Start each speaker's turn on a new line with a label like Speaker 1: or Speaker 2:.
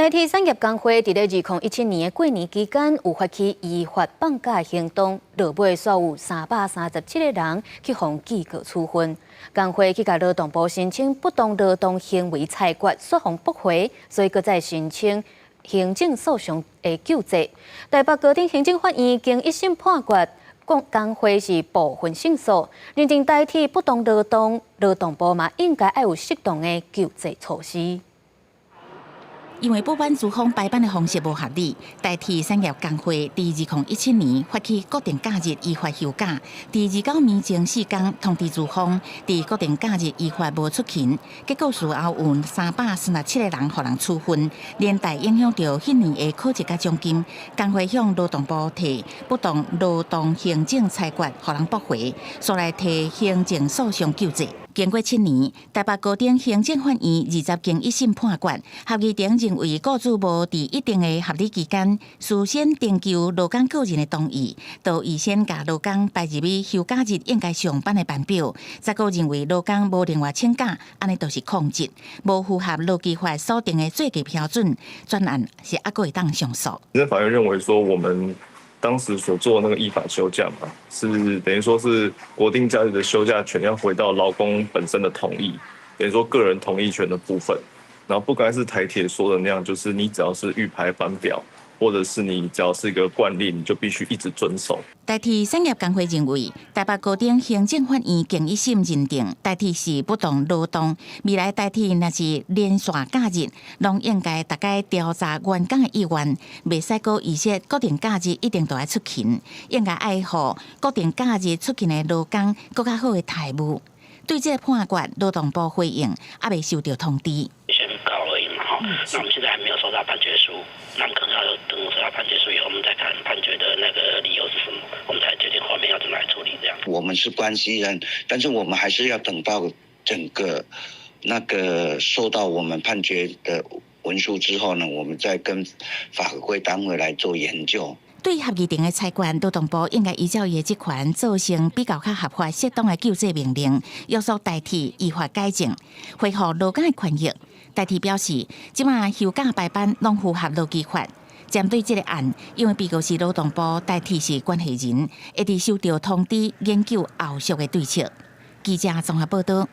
Speaker 1: 台鐵產業工會佇咧2017年的過年期間，有發起依法放假行動，落尾煞有337個人去予記過處分。工會去共勞動部申請不當勞動行為裁決，煞予駁回，所以閣再申請行政訴訟的救濟。台北高等行政法院經一審判決，講工會是部分勝訴，認定台鐵不當勞動，勞動部嘛應該愛有適當的救濟措施。
Speaker 2: 因為補班資方排班的方式無合理，台鐵產業工會佇2017年發起國定假日依法休假，佇29暝前4工通知資方，佇國定假日依法無出勤，結果事後有337個人予人處分，連帶影響著彼年的考績佮獎金。工會向勞動部提不當勞動行政裁決，予人駁回，煞來提行政訴訟救濟。經過7年，台北高等行政法院20經一審判決，合議庭認為雇主無佇一定的合理期間，事先徵求勞工個人的同意，就預先共勞工排入去休假日應該上班的班表，再閣認為勞工無另外請假，按呢就是曠職，無符合勞基法所定的最低標準，專案是猶閣會當上訴。
Speaker 3: 行政法院認為說，我們當時所做的那個依法休假嘛，是等於說是國定假日的休假權要回到勞工本身的同意，等於說個人同意權的部分，然後不該是台鐵說的那樣，就是你只要是預排班表，或者是你只要是一個慣例，你就必須一直遵守。
Speaker 2: 台鐵產業工會認為，台北高等行政法院經一審認定台鐵是不當勞動，未來台鐵若是連續假日，攏應該逐擺調查員工的意願，袂使閣預設國定假日一定都愛出勤，應該愛予國定假日出勤的勞工閣較好的待遇。對這個判決，勞動部回應，猶未收到通知。
Speaker 4: 先告而已嘛，哈，那我們現在還沒有收到判決書，那可能要等收到判決書以後，我們再看判決的那個理由是什麼，我們才決定後面要怎麼來處理這樣。
Speaker 5: 我們是關係人，但是我們還是要等到整個那個收到我們判決的文書之後呢，我們再跟法規單位來做研究。
Speaker 2: 對合議庭的裁決，勞動部應該依照伊的職權，做成比較較合法、適當的救濟命令，約束台鐵依法改正，恢復勞工的權益。台鐵表示，這馬休假排班攏符合勞基法。針對這個案，因為被告是勞動部，台鐵是關係人，會佇收到通知研究後續的對策。記者綜合報道。